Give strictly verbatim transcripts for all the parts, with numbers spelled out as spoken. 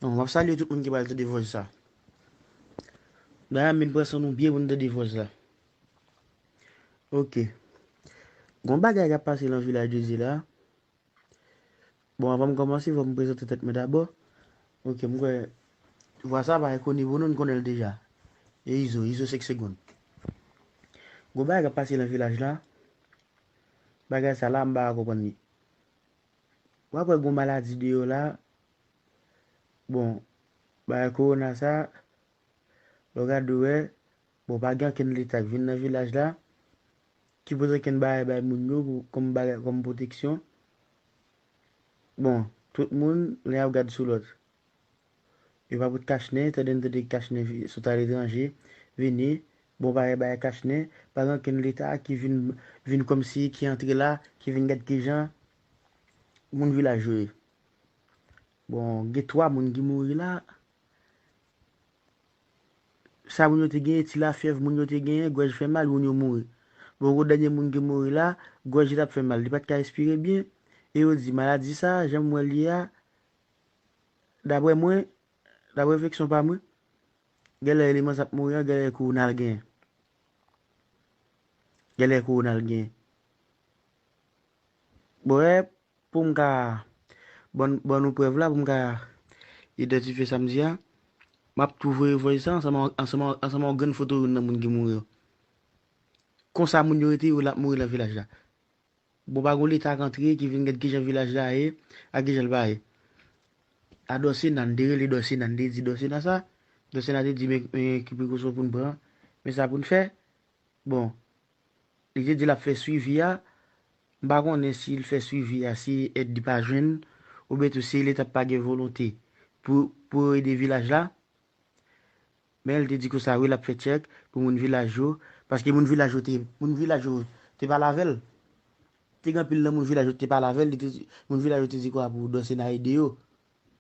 Non, m ap salye tout moun ki pral tande vòs sa. Dayè, m vin pran san nou byen pou n tande vòs la. Ok. Gon bagay k ap pase nan Vilaj de Dye la. Bon, anvan m kòmanse, fò m prezante tèt mwen dabò. Ok, m kwè vwa sa pa enkoni pou nou, n konnen l deja. E Izo, Izo senk segonn. Gon bagay k ap pase nan vilaj la. Bagay sa la, m pa ka konprann li. W ap wè gon maladi deyò la. Bon, bagay kowona sa, lè w gade w wè, bon, pa gen ankenn leta k vin nan vilaj la, ki pote ankenn bagay bay moun yo pou, kòm bagay, kòm pwoteksyon. Bon, tout moun, lè y ap gad sou lòt. Yo pa pot kachnen, tande n tande kachnen vi- sot aletranje, vini. Bon, bagay, bagay kachnen, pa gen ankenn leta ki vin, vin kòmsi, ki antre la, ki vin gad kijan moun vilaj yo ye. Bon, gen twa moun ki mouri la. Sa moun yo te genyen, ti lafyèv moun yo te genyen, gòj fè mal, moun yo mouri. Bon, gwo dènye moun ki mouri la, gòj li t ap fè mal, li pa t ka respire byen. E yo di, maladi sa, jan m wè l ye a, daprè mwen, daprè refleksyon pa mwen, genlè eleman sa ap mouri an, genlè kowona l genyen. Genlè kowona l genyen. Bon, e, pou m ka ban, ban nou prèv la, pou m ka idantifye sa m di a, m ap tou voye vòs sa ansanm, ansanm, ansanm yon grenn foto youn nan moun ki mouri yo. Konsa moun yo rete, yo l ap mouri nan vilaj la. Bon, pa gon leta k antre, ki vin gad kijan vilaj la ye, ak kijan l pa ye. A Dòsena, n te rele Dòsena, n te di Dòsena sa. Dòsena te di, men, men ki prekosyon pou n pran, men sa pou n fè. Bon, li te di l ap fè swivi a. M pa konnen si l fè swivi a, si èd li pa jwenn, oubyen tou si leta pa gen volonte pou, pou ede vilaj la. Men l te di konsa, wi, l ap fè tchèk pou moun vilaj yo, paske moun vilaj yo te, moun vilaj yo te pale avè l. Te gen anpil nan moun vilaj yo te pale avè l, li te di, moun vilaj yo te di kwa pou Dòsena ede yo.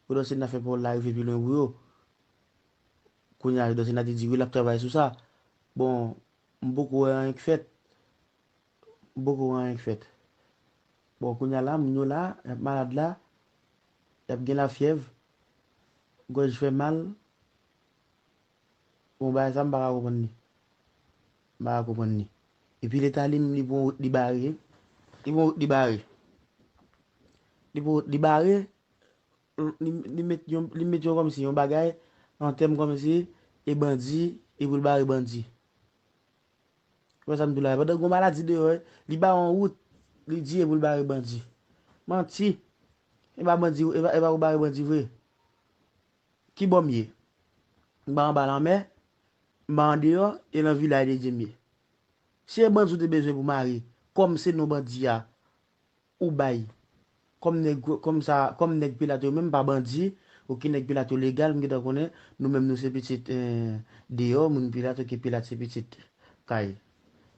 Pou Dòsena fè pawòl la rive pi lwen pou yo. Kounye a, Dòsena te di, wi, l ap travay sou sa. Bon, m poko wè anyen k fèt. M poko wè anyen k fèt. Bon, kounye a la, moun yo la, y ap malad la, y ap gen lafyèv, gòj fè mal. Bon, bagay sa, m pa ka konprann li. M pa ka konprann li. Epi leta li menm, li pran wout li bare. Li pran wout li bare. Li pran wout li bare. Li, li met yon, li met yon kòmsi yon bagay, an tèm kòmsi, e bandi, e pou l bare bandi. Ou wè sa m di w la, pandan gon maladi deyò, li ba yon wout, li di e pou l bare bandi. Manti. E pa bandi, e pa, e pa pou bare bandi vre. Ki bò m ye? M pa anba lanmè, m pa andeyò, e nan vilaj de Dye m ye. Si e bandi w te bezwen pou mare, kòm se non bandi a, ou bay. Kòm nèg, kòm sa, kòm nèg Pilat yo menm pa bandi, oke, nèg Pilat yo legal, m gentan konnen, nou menm nou se pitit, eh, deyò, moun Pilat, oke, Pilat se pitit kay.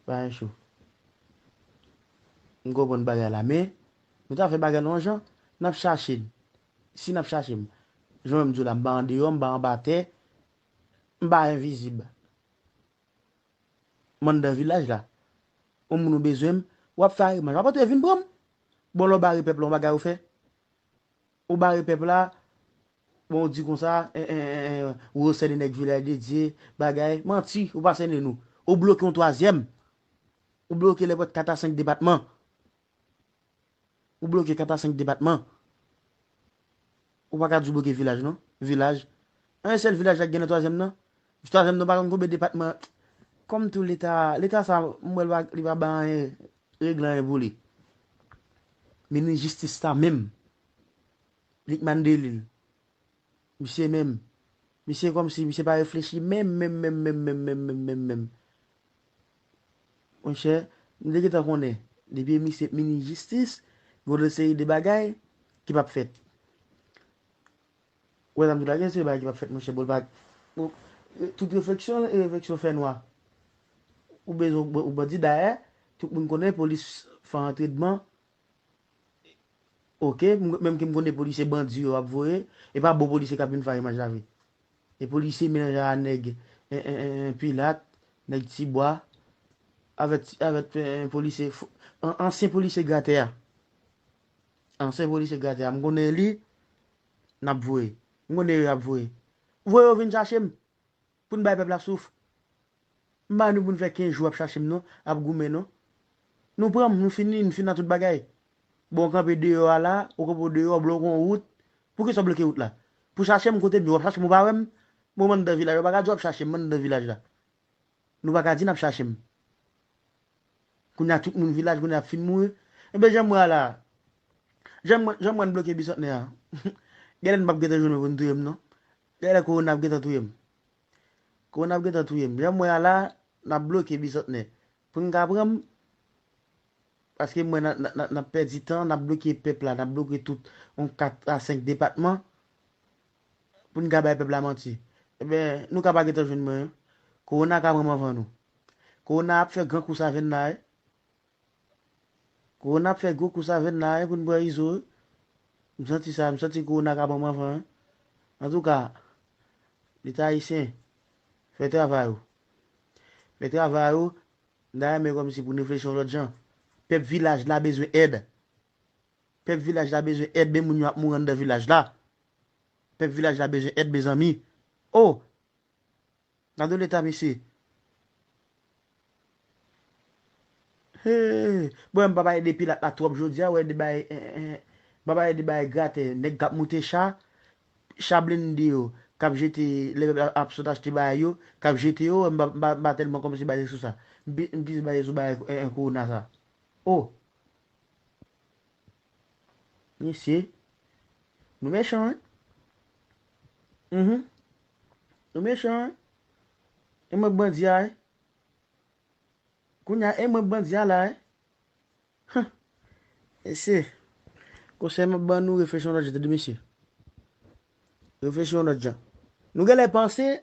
Pa gen cho. M konprann bagay la, men, nou ta fè bagay nan yon jan, n ap chache n. Si n ap chache m, jan m di w la, m pa andeyò, m pa anba tè, m pa envizib. M anndan vilaj la. Yon moun ou bezwen m, w ap fè arimaj. W ap antre vin pran m. Bon, lè w bare pèp la, yon bagay ou fè. Ou bare pèp la, bon, ou di konsa, en, en, en, en, ou yo sène nèg vilaj de Dye, bagay. Manti, ou pa sène nou. Ou bloke yon twazyèm. Ou bloke lèpòt kat a senk depatman. Ou bloke kat a senk depatman. Ou pa ka di w bloke vilaj, non. Vilaj. An, yon sèl vilaj la k gen nan twazyèm nan. Twazyèm nan pa konn konbyen depatman. Kòm tou leta, leta sa, m wè l pa, li pa bay anyen, regle anyen pou li. Minis jistis sa menm. Lucmane Delille. Misye menm. Misye kòmsi, misye pa reflechi menm, menm, menm, menm, menm, menm, menm, menm, menm. Monchè, m te gentan konnen, depi misye minis jistis, gen yon seri de bagay ki p ap fèt. Ou wè sa m di w la, gen seri bagay ki p ap fèt, monchè, bon, l pa, bon, tout refleksyon, e refleksyon fè nwa. Ou bezwen, ou bandi, dayè, tout moun konnen polis fè antrenman. Oke, m, menm ke m konnen polisye bandi yo ap voye, e pa bon polisye k ap vin fè imaj la vre. E polisye melanje a nèg, en, en, en, en, Pilat, nèg Tibwa, avèk, avèk, en, en, polisye, fo-, an, ansyen polisye Gratè a. Ansyen polisye Gratè a, m konnen li, n ap voye. M konn de yo y ap voye. Voye yo vin chache m. Pou n bay pèp la souf. M pa nou pou n fè kenz jou ap chache m non, ap goumen non. Nou pran m, nou fini, nou fin nan tout bagay. Bon, w kanpe deyò a la, ou kanpe deyò, w bloke yon wout. Poukisa w bloke wout la? Pou chache m kote m ye, w ap chache m, ou pa wè m? Bon, m anndan vilaj, w pa ka di w ap chache m, m anndan vilaj la. Nou pa ka di n ap chache m. Kounye a tout moun vilaj, kounye a ap fin mouri. Enben, jan m wè a la, jan m, jan m wè n bloke Bisantnè a, genlè n p ap gentan jwenn mwen pou n touye m non. Genlè kowona ap gentan touye m. Kowona ap gentan touye m. Jan m wè a la, n ap bloke Bisantnè. Pou n ka pran m, paske m wè n a, n a, n a, n ap pèdi tan, n ap bloke pèp la, n ap bloke tout yon kat a senk depatman pou n ka bay pèp la manti. Enben, nou ka pa gentan jwenn mwen. Kowona ka pran m anvan nou. Kowona ap fè gran kou savèn la, wi. Kowona ap fè gwo kou savèn la, wi, pou n pran Izo, wi. M santi sa, m santi kowona ka pran m anvan, wi. Antouka, Leta ayisyen, fè travay ou. Fè travay ou. M ta renmen kòmsi pou n reflechi yon lòt jan. Pèp vilaj la bezwen èd. Pèp vilaj la bezwen èd, men moun yo ap mouri anndan vilaj la. Pèp vilaj la bezwen èd, mezanmi. O! Gade leta mesye. Hey! Bon, m pa pale de pilat la twòp jodi a, wè de bay, eh, eh, m pa pale de bay gratè, nèg k ap moute cha, cha blende yo, k ap jete, lè pèp la ap sot achte bagay yo, k ap jete yo, m pa, m pa, m pa tèlman kòmanse baze sou sa. M pi-, m plis baze sou bagay, eh, eh, kowona sa. O! Mesye, nou mechan, wi. Mhm. Nou mechan, wi. E mwen k bandi a, wi. Kounye a, e mwen k bandi a la, wi. Huh. Mesye, konsèy m ap ban nou, reflechi yon lòt jan, tande, mesye. Reflechi yon lòt jan. Nou genlè panse,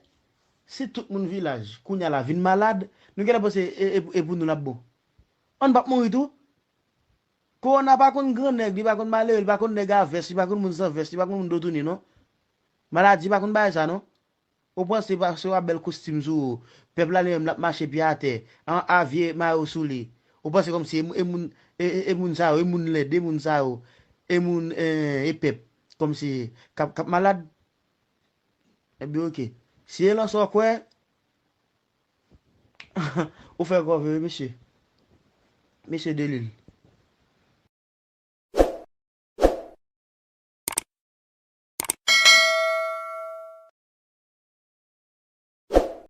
si tout moun vilaj, kounye a la, vin malad, nou genlè panse, e, e, e pou nou l ap bon. Ann p ap mouri tou. Kowona pa konn gran nèg, li pa konn malere, li pa konn nèg a vès, li pa konn moun san vès, li pa konn moun do tounen, non. Maladi pa konn bagay sa, non. Ou panse paske w ap bèl kostim sou ou, pèp la li menm l ap mache pye atè, an avye mayo sou li. Ou panse kòmsi e, e moun, e, e, e moun sa yo, e moun lèd, e moun sa yo, e moun, e, e pèp, kòmsi k ap, k ap malad? Ebyen, oke. Si e lan sa w kwè, ou fè kòve, wi, mesye. Mesye Delil.